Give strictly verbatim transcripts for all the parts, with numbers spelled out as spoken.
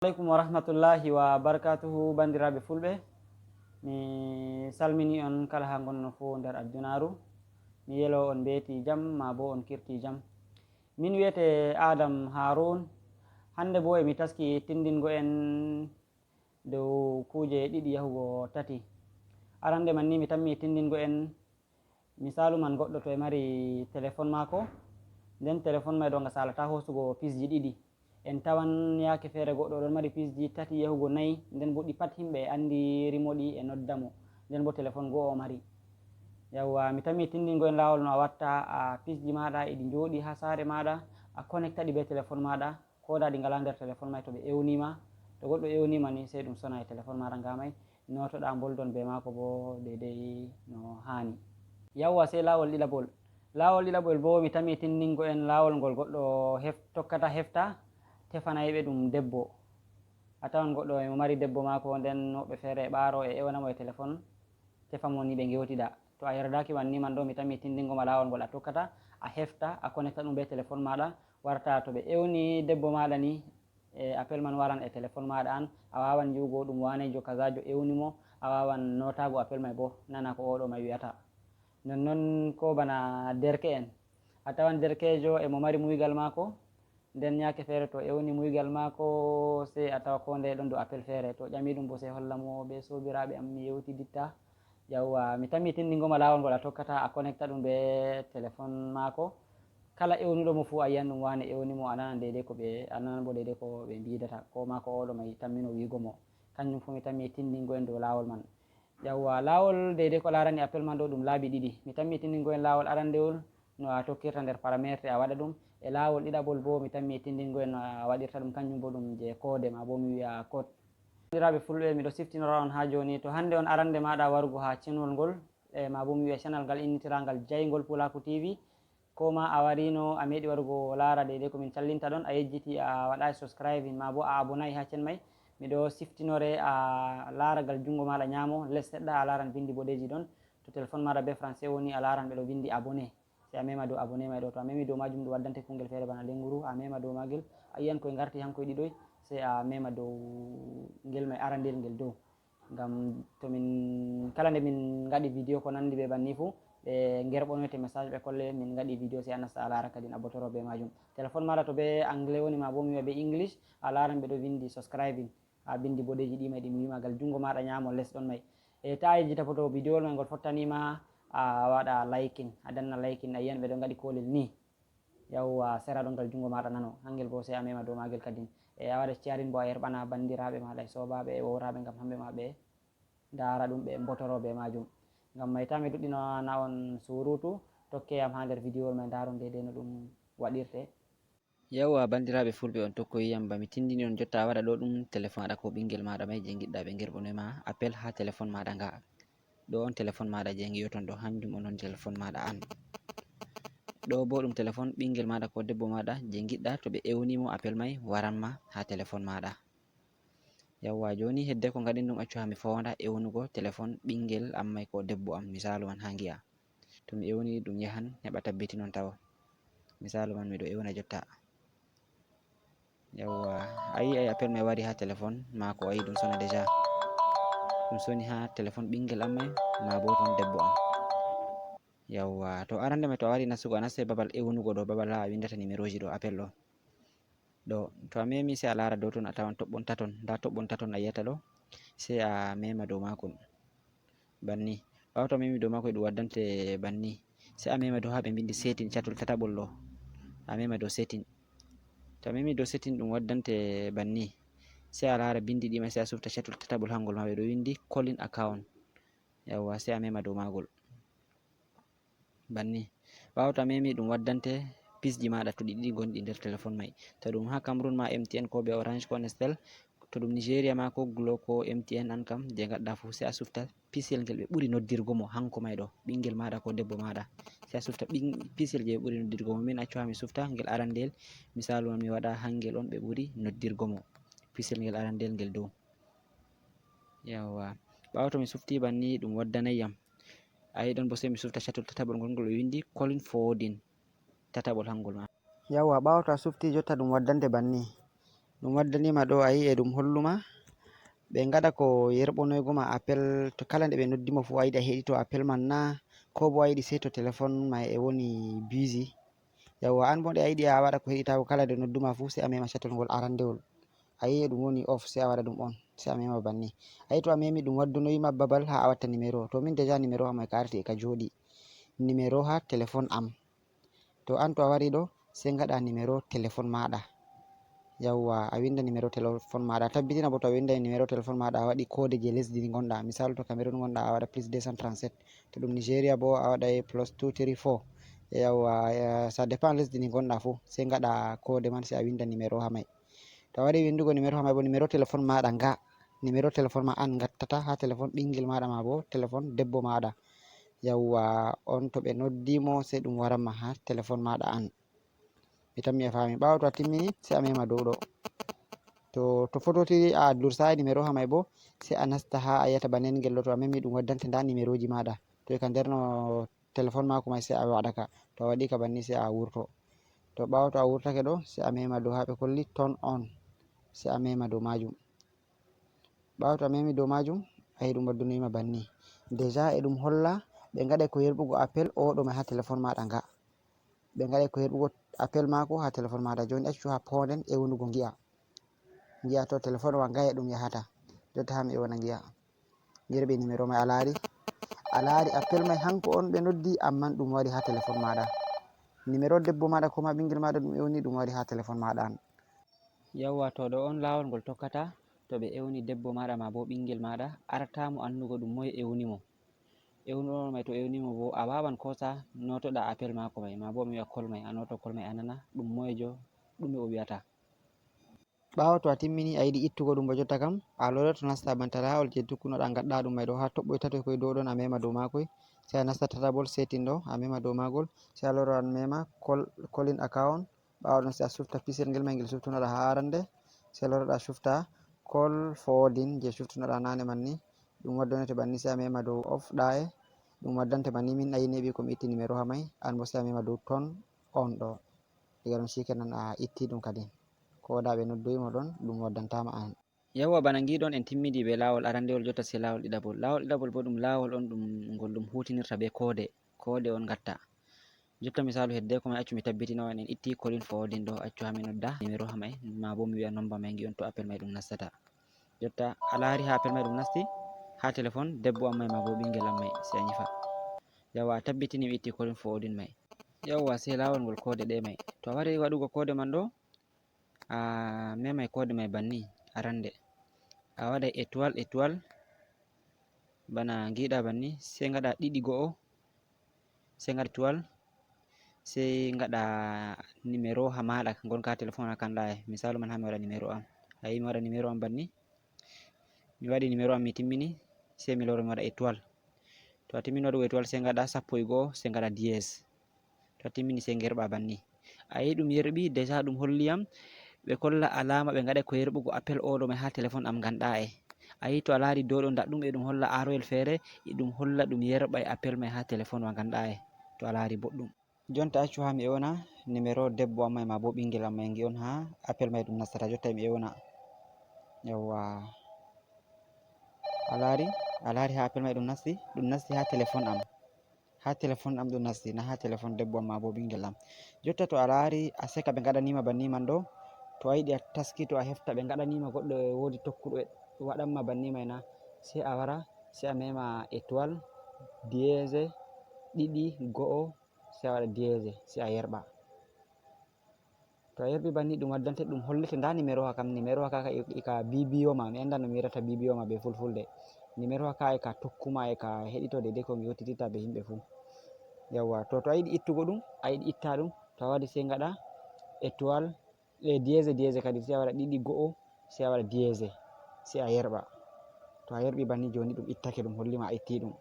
Aleykum wa rahmatullahi wa barakatuhu, banndiraaɓe fulɓe. Mi salmini on kala haa ngonno fof nder addunaru. Mi yelo on mbeeti jam, ma bo on kirti jam. Min wiyete Adam Harun. Hannde bo emi taski tindingo en dow kuuje ɗiɗi yahugo tati. Arande man ni mi tammi tindingo en, misalu man, goɗɗo to e mari telefon maako, nden telefon may ɗo nga salata hoosugo pisji ɗiɗi. En tawan yaake feere goɗɗo ɗon mari pisji tati yahugo nayi, nden bo ɗi pat himɓe e anndi rimoɗi e nodda mo, nden bo telefon go'o o mari. Yawwa, mi tammi tindingo en laawol no a watta a pisji maaɗa eɗi njooɗi haa saare maaɗa, a connecta ɗi be telefon maaɗa, ko da ɗi ngala nder telefon may to ɓe ewnima, to goɗɗo ewnima ni sey ɗum sona e telefon maaɗa nga may, notoɗa mboldon be maako bo deydey no haani. Yawwa, sey laawol ɗiɗaɓol. Laawol ɗiɗaɓol bo mi tammi tindingo en laawol ngol goɗɗo hef-, tokkata hefta, tefanayɓe ɗum debbo. A tawan goɗɗo emo mari debbo maako, nden woɓɓe feere e ɓaaro e ewnamo e telefon, tefa mo ni ɓe ngewtida. To a yerdaki man ni man ɗo mi tammi tindingo ma laawol ngol a tokkata, a hefta, a connecta ɗum be telefon maaɗa, warta to ɓe ewni debbo maaɗa ni, e appel man waran e telefon maaɗa an, a wawan yi'ugo ɗum wanejo kazajo ewni mo, a wawan notago appel may bo, nana ko oɗo may wi'ata. Nonnon ko bana derke'en, a tawan derkejo emo mari muygal maako, nden yaake feere to ewni muygal maako, sey a tawa ko ndeye ɗon dow appel feere, to ƴami ɗum bo sey holla mo be soobiraaɓe am mi yewtiditta. Yawwa, mi tammi tindingo ma laawol ngol a tokkata, a connecta ɗum be telefon maako. Kala ewnuɗo mo fuu a yi'an ɗum wane ewni mo, a nanan deydey ko ɓe, a nanan bo deydey ko ɓe mbidata, ko ma ko oɗo may tammino wi'ugo mo. Kanjum fuu mi tammi tindingo en dow laawol man. Yawwa, laawol deydey ko laarani appel man ɗo ɗum laabi ɗiɗi. Mi tammi tindingo en laawol arandewol no a tokkirta nder parametre a waɗa ɗum. E laawol ɗiɗaɓol bo mi tammi tindingo en no a waɗirta ɗum, kanjum bo ɗum je code ma bo mi wi'a code. Banndiraaɓe fulɓe, miɗo siftinora on haa jooni. To hannde on arande maaɗa warugo haa channel ngol, e ma bo mi wi'a channel ngal innitirangal Jayngol Pulaaku T V, ko ma a warino a meeɗi warugo laara deydey ko min callinta ɗon, a yejjiti a waɗaay subscribing ma bo a abonay haa cen may, miɗo siftinore a laara gal junngo maaɗa nyaamo, les seɗɗa a laaran binndi boɗeeji ɗon. To telefon maaɗa be français woni, a laaran ɓe ɗo binndi abonné. Sey a mema dow abonné may ɗo. To a memi dow maajum, ɗum waddante kungel feere bana lenguru, a mema dow maagel, a yi'an koy ngarti hankoy ɗiɗoy, sey a mema dow ngel may arandel ngel dow. Ngam to min, kala nde min ngaɗi video ko nandi be banni fu, ɓe ngerɓonoyte message, ɓe kolle min ngaɗi video, sey a nasta a laara kadin a botoro be maajum. Telefon maaɗa to be anglais woni ma bo mi wi'a be English, a laaran ɓe ɗo vindi subscribing, haa binndi boɗeeji ɗi may ɗi mi wi'i ma gal junngo maaɗa nyaamo les ɗon may. E ta a yejjita foto videowol may ngol fottani ma, a waɗa liking, a danna liking, a yi'an ɓe ɗo ngaɗi koolel ni. Yawwa, sera ɗon gal junngo maaɗa nano, hangel bo sey a mema dow maagel kadin. E a waɗa sharing bo a yerɓana banndiraaɓe maaɗa e soobaaɓe e wowraaɓe ngam hamɓe ma ɓe ndaara ɗum ɓe mbotoro be maajum. Ngam may ta mi duɗɗinana on surutu, tokke yam haa nder videowol may ndaaron deydey no ɗum waɗirte. Yawwa, banndiraaɓe fulɓe, on tokkoyi yam ba mi tindini on jotta a waɗa ɗo ɗum telefon maaɗa ko ɓinngel maaɗa may je ngiɗɗa ɓe ngerɓonoy ma appel haa telefon maaɗa nga. Ɗo on telefon maaɗa je ngi'oton ɗo, hanjum on on telefon maaɗa an. Ɗo bo ɗum telefon ɓinngel maaɗa ko debbo maaɗa je ngiɗɗa to ɓe ewni mo appel may waran ma haa telefon maaɗa. Yawwa, jooni hedde ko ngaɗen ɗum, accu haa mi foonda ewnugo telefon ɓinngel am may ko debbo am, misaalu man haa ngi'a. To mi ewni ɗum yahan heɓa tabbitinon tawo. Misaalu man miɗo ewna jotta. Yawwa, a yi'ay appel may wari haa telefon maako, a yi'i ɗum sona déjà. Ɗum soni haa telefon ɓinngel am may ma bo ton debbo am. Yawwa, to arande may to a wari nastugo, a nastay babal ewnugo ɗo, babal haa a winndata numéroji ɗo, appel ɗo. Ɗo, to a memi sey a laara dow ton a tawan toɓɓon taton, ndaa toɓɓon taton a yi'ata ɗo, sey a mema dow maakun. Banni. Ɓaawo to a memi dow maako ɗum waddante banni. Sey a mema dow haa ɓe mbindi setting, catol tataɓol ɗo. A mema dow setting. To a memi dow setting ɗum waddante banni. Sey a laara bindi ɗi may sey a sufta catol tataɓol haa ngol ma ɓe ɗo windi calling account. Yawwa, sey a mema dow maagol. Banni. Ɓaawo to a memi ɗum waddante pisji maaɗa to ɗi ɗiɗi gonɗi nder telefon may. To ɗum haa Cameroun ma M T N ko be Orange ko Nestel, to ɗum Nigeria ma ko Glo ko M T N an kam je ngaɗɗa fuu sey a sufta pisel ngel ɓe ɓuri noddirgo mo hanko may ɗo, ɓinngel maaɗa ko debbo maaɗa. Sey a sufta ɓin-, pisel je ɓe ɓuri noddirgo mo. Min accu haa mi sufta ngel arandel. Misaalu man mi waɗa hangel on ɓe ɓuri noddirgo mo. Pisel ngel arandel ngel dow. Yawwa. Ɓaawo to mi sufti banni ɗum waddanay yam. A yi'i ɗon bo sey mi sufta catol tataɓol ngol, ngol ɓe windi calling forwarding. Tataɓol hangol ma. Yawwa, ɓaawo to a sufti jotta ɗum waddante banni. Ɗum waddanima ɗo, a yi e ɗum holluma ɓe ngaɗa ko yerɓonoygo ma appel to kala nde ɓe noddi mo fu, a yiɗi a heɗito appel man na, ko bo a yiɗi sey to téléphone ma e woni busy. Yawwa, an bo nde a yiɗi a waɗa ko heɗitago kala nde nodduma fu, sey a mema chatol ngol arandewol. A yi e ɗum woni off, sey a waɗa ɗum on, sey a mema banni. A yi to a memi ɗum waddunoyima babal ha a watta numéro. To min déjà numéro am e ka arti e ka jooɗi. Numéro ha téléphone am. To an to a wari ɗo, sey ngaɗa numéro téléphone maɗa. Yawwa, a winda numéro téléphone maɗa. Tabbitina bo to a winda numéro téléphone maɗa, a waɗi code je lesdi ndi ngonɗa. Misal to Cameroun ngonɗa, a waɗa plus deux cent trente-sept. To ɗum Nigeria bo, a waɗa plus two three four. Yawwa, eh, ça dépend lesdi ndi ngonɗa fu. Sey ngaɗa code man, sey a winda numéro ha mai. To a wari windugo numéro ha mai bo, numéro téléphone maɗa nga. Numéro téléphone ma an ngattata ha téléphone ɓingel maɗa ma bo téléphone debbo maɗa. Yawwa, on to ɓe noddi mo, sey ɗum waran ma ha téléphone maɗa an. Mi tammi a fami. Ɓawo to a timmini, sey a mema dow ɗo. To, to fototiri a dursayi numéro ha mai bo, sey a nasta ha a yiyata banel ngel ɗo, to a memi ɗum waddante nda numéroji maɗa. To e ka nder no téléphone mako mai, sey a waɗa ka. To a waɗi ka banni, sey a wurto. To ɓawo to a wurtake ɗo, sey a mema dow ha ɓe kolli turn on. Sey a mema dow majum. Ɓawo to a memi dow majum, a yi ɗum waddunoyima banni. Déjà e ɗum holla ɓe ngaɗai ko yerɓugo appel o ɗo mai ha téléphone maɗa nga. Ɓe ngaɗai ko yerɓugo appel mako ha téléphone maɗa. Joni accu ha ponden ewnugo ngi'a. Ngi'a to téléphone wa nga e ɗum yahata. Jotta ha mi ewna ngi'a. Yerɓi numéro mai a lari. A lari appel mai hanko on ɓe noddi, amman ɗum wari ha téléphone maɗa. Numéro debbo maɗa ko ma ɓingel maɗa ɗum ewni, ɗum wari ha téléphone maɗa an. Yawwa, to ɗo on lawol ngol tokkata, to ɓe ewni debbo maɗa ma bo ɓingel maɗa, arta mo annugo ɗum moye ewni mo. Ewnuɗo mai to ewni mo bo, a wawan kosa notoɗa appel mako mai, ma bo mi wi'a call mai, a noto call mai a nana ɗum moyejo, ɗume o wi'ata. Ɓawo to a timmini a yiɗi ittugo ɗum bo jotta kam, a loroto nasta banta lawol je tukkunoɗa ngaɗɗa ɗum mai ɗo ha toɓɓoy tatoy koy dow ɗon a mema dow makoi, sey a nasta tatabol setting ɗo a mema dow magol, sey a loro a mema call, calling account, ɓawo ɗon sey a sufta pisel ngel mai ngel suftunoɗa ha arande, sey loroɗa sufta call forwarding je suftunoɗa nane man ni, ɗum waddonete banni sey a mema dow off ɗa e, ɗum waddante banni min a yi neɓi ko mi itti numéro ha mai, an bo sey a mema dow turn on ɗo. Diga ɗon shikenan a itti ɗum kadin. Ko da ɓe noddoyi mo ɗon, ɗum waddantama an. Yawwa, bana ngiɗon en timmidi be lawol arandewol, jotta sey lawol ɗiɗaɓol. Lawol ɗiɗaɓol bo ɗum lawol on ɗum ngol ɗum hutinirta be koode. Koode on ngatta. Jotta misalu hedde ko mai accu mi tabbitina on en itti calling forwarding ɗo, accu ha mi nodda numéro ha mai, ma bo mi wi'a nomba mai ngi'on to appel mai ɗum nastata. Jotta a lari ha appel mai ɗum nasti, ha téléphone debbo am mai ma bo ɓingel am mai, sey a nyifa. Yawwa, a tabbitini mi itti calling forwarding mai. Yawwa, sey lawol ngol koode ɗe mai. To a wari waɗugo koode man ɗo, a memai koode mai banni arande. A waɗai étoile, étoile, bana ngiɗa banni, sey ngaɗa ɗiɗi go'o, sey ngaɗa étoile, sey ngaɗa numéro ha maɗa ngonka ha téléphone ha kanɗa e. Misalu man ha mi waɗa numéro am. A yi mi waɗa numéro am banni. Mi waɗi numéro am mi timmini, sey mi loro mi waɗa étoile. To a timmini waɗugo étoile sey ngaɗa sappo e go'o, sey ngaɗa dièse. To a timmini sey ngerɓa banni. A yi ɗum yerɓi, déjà ɗum holli yam ɓe kolla alama ɓe ngaɗai ko yerɓugo appel oɗo mai ha téléphone am nganɗa e. A yi to a lari dow ɗo ndaɗɗum e ɗum holla aroyel fere, e ɗum holla ɗum yerɓai appel mai ha téléphone wa nganɗa e. To a lari boɗɗum. Jonta accu ha mi ewna numéro debbo am mai ma bo ɓingel am mai ngi'on ha appel mai ɗum nastata. Jotta mi ewna. Yawwa. A lari? A lari ha appel mai ɗum nasti? Ɗum nasti ha téléphone am. Ha téléphone am ɗum nasti, na ha téléphone debbo am ma bo ɓingel am. Jotta to a lari a seka ɓe ngaɗanima banni man ɗo, to a yiɗi a taskito a hefta ɓe ngaɗanima goɗɗo e wodi tokkuɗo e waɗanma banni mai na, sey a wara sey a mema étoile, dièse, ɗiɗi, go'o, sey a waɗa dièse, sey a yerɓa. To a yerɓi banni ɗum waddante, ɗum hollete nda numéro ha kam, numéro ha ka, ka, ka bibiyo ma, mi anda no mi wi'irata bibiyo ma be fulfulde. Numéro ha ka e ka tokkuma e ka heɗito dede ko mi yotititta be himɓe fu. Yawwa, to, to a yiɗi ittugo ɗum, a yiɗi itta ɗum, to a wari sey ngaɗa étoile, e dièse, dièse kadi sey a waɗa ɗiɗi go'o, sey a waɗa dièse, sey a yerɓa. To a yerɓi banni joni ɗum ittake, ɗum hollima a itti ɗum.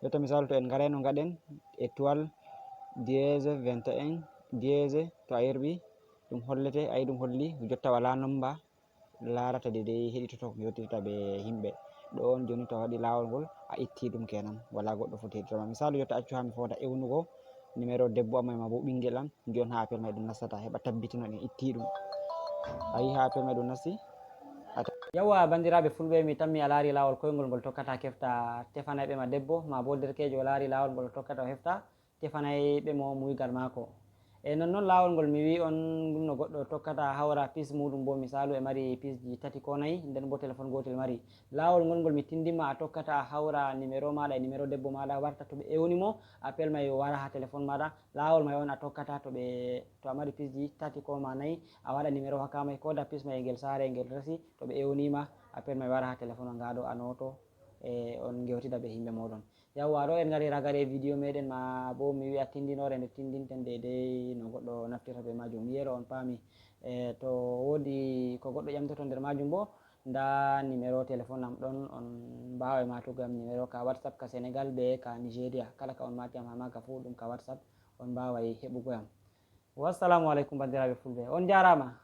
Jotta misalu to en ngaraino ngaɗen étoile, dièse, vingt et un, dièse, to a yerɓi ɗum hollete, a yi ɗum holli jotta wala nomba larata dedei heɗitoto ko yottirta be himɓe. Ɗo on joni to a waɗi lawol ngol a itti ɗum kenan, wala goɗɗo foti heɗitoma. Misalu jotta accu ha mi fooda ewnugo numéro debbo am mai ma bo ɓingel am, ngi'on ha appel mai ɗum nastata, heɓa tabbitino en itti ɗum. A yi ha appel may ɗum nasti. Yawwa, banndiraaɓe fulɓe, mi tammi a laari laawol koyngol ngol tokkata kefta tefanayɓe ma debbo, ma bo derkeejo o laari laawol ngol o tokkata o hefta tefanayɓe mo muygal maako. E non non laawol ngol mi wi on, ɗum no goɗɗo tokkata hawra pis muɗum bo, misalu e mari pisji tati ko nayi, nden bo telefon gotel mari. Laawol ngol ngol mi tindima a tokkata a hawra numéro maɗa e numéro debbo maɗa warta to ɓe ewni mo, appel may wara ha telefon maɗa. Laawol may on a tokkata to ɓe, to a mari pisji tati ko ma nayi, a waɗa numéro haka may, koda pis may e ngel saare e ngel resi, to ɓe ewnima appel may wara ha telefon on, ngaɗo a noto e on ngewtida ɓe himɓe moɗon. Yawwa, ɗo en ngari ragare vidéo meɗen, ma bo mi wi'a tindinore nde tindinten deydey no goɗɗo naftirta be majum. Mi yero on paami. E to wodi ko goɗɗo ƴamtoto nder majum bo, nda numéro téléphone am ɗon, on mbaway matugo am numéro ka WhatsApp ka Sénégal be ka Nigeria. Kala ka on mati am ha maka fu ɗum ka WhatsApp, on mbaway heɓugo am. Wassalamu aleykum banndiraaɓe fulɓe, on jarama.